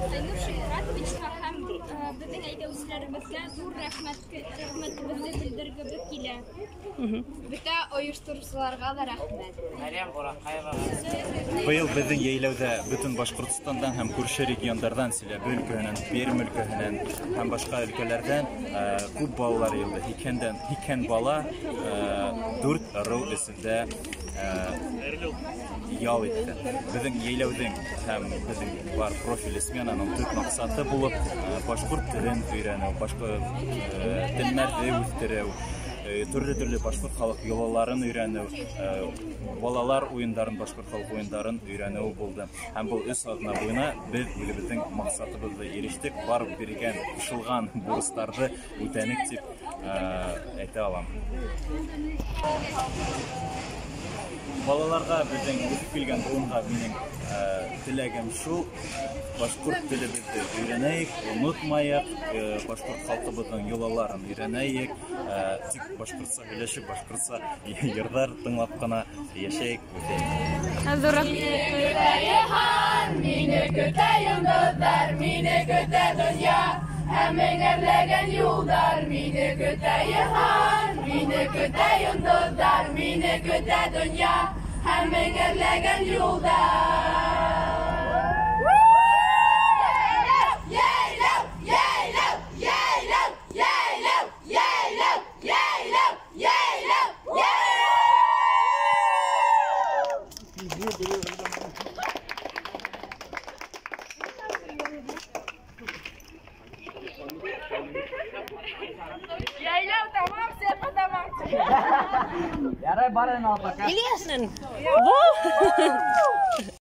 Айнур Шәйморатовичҡа һәм беҙҙең әйҙәүселәребеҙгә ҙур рәхмәтебеҙҙе белдергебеҙ килә. Бөтә ойоштороусыларға ла рәхмәт. Мәрйәм Бураҡаеваға. Быйыл беҙҙең йәйләүҙә бөтөн Башҡортостандан һәм күрше региондарҙан, Силәбе өлкәһенән, Пермь өлкәһенән һәм башҡа өлкәләрҙән күп балалар йыйылды. 80 бала 4 ырыу эсендә ял итте. Беҙҙең йәйләүҙең һәм беҙҙең бар профиль сменаның төп маҡсаты булып башҡорт телен өйрәнеү, башҡа телдәрҙе үҫтереү, төрлө-төрлө башҡорт халыҡ йолаларын өйрәнеү, балалар уйындарын, башҡорт халыҡ уйындарын өйрәнеү булды. Һәм был 3 аҙна буйына беҙ үҙебеҙҙең маҡсатыбыҙҙы ирештек, бар биргән, ҡушылған бурыстарҙы үтәнек тип әйтә алам. Балаларға, беҙҙең үҫеп килгән быуынға минең теләгем шул: башҡорт телебеҙҙе өйрәнәйек, онотмайыҡ, башҡорт халҡыбыҙҙың йолаларын өйрәнәйек, тик башҡортса һөйләшеп, башҡортса йырҙар тыңлап ҡына йәшәйек, үҫәйек. Мине көтә йыһан, мине көтә йондоҙҙар, мине көтә донъя һәм меңәрләгән юлдар. Мине көтә йыһан, мине көтә йондоҙҙар, мине көтә донъя һәм меңәрләгән юлдар. Йәйләү, йәйләү, йәйләү, йәйләү, йәйләү, йәйләү, йәйләү, йәйләү. Йәйләү тамам, сепа тамам. Ярай, бар инде, пока. Ильяшнын.